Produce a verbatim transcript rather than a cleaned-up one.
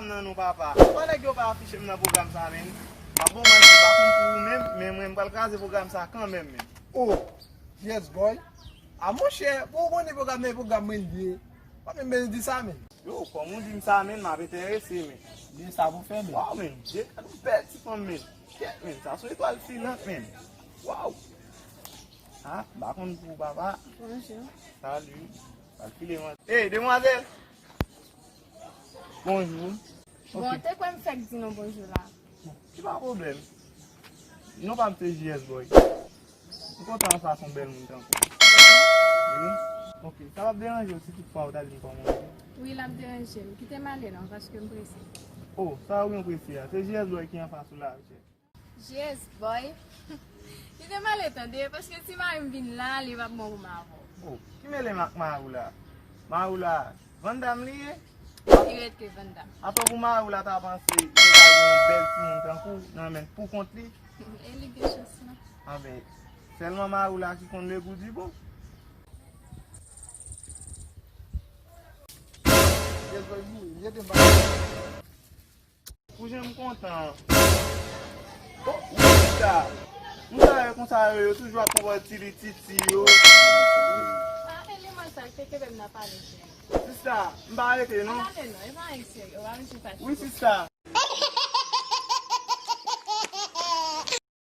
Nan nou papa. Kòman nèg yo pa afiche m nan pwogram sa, menn? M ap bon manje, pa konn pou ou menm, men mwen m pral kraze pwogram sa kanmenm, menn. Oh, G S boy. A monchè, pou ou konnen pwogram nan e pwogram mwen li ye. Pa menm bezwen di sa, menn. Yo, kòm ou di m sa, menn, m ap enterese, menn. Gen sa pou fè, menn. Waw, menn, Dye gad ou bèl ti fanm, menn. Kèt, menn, sa se yon etwal filant, menn. Waw. Ah, m pa konn pou ou, papa. Bonjou. Salut. Pral file, man. Hey, demwazèl! Bonjou. Bon, ok. Te kwè m fèk di nou bonjou la. Ki pa pwoblèm. Non pa m se G S boy. M kontan anfas yon bèl moun tankou w. Wi. Ok, sa p ap deranje w si toutfwa ou ta di m kòman w ye? Wi, l ap deranje m. Kite m ale non, paske m prese. Oh, sa ou gen prese a? Se G S boy ki anfas ou la, chè. G S boy. Kite m ale tande, paske si mari m vin la, li p ap bon pou m avè w. Oh, ki mele m ak mari w la? Mari w la, Van Damme li ye? Li rèd ke Van Damme. Apa pou mari w la ta panse li ta gen yon bèl timoun tankou w nan men l pou kont li? E li gen chans lan. Anben, sèlman mari w la ki konn le gou di bon. Pou jan m kontan. Oh, wi, sista. Moun sa yo konsa yo, yo toujou ap pran ti li titi yo. Ah, e li mwen sa, te kenbe m nan pale, cheri. Sista, m pa rete, non. Pale non, e pa anyen serye, w pa bezwen fache. Wi, sista.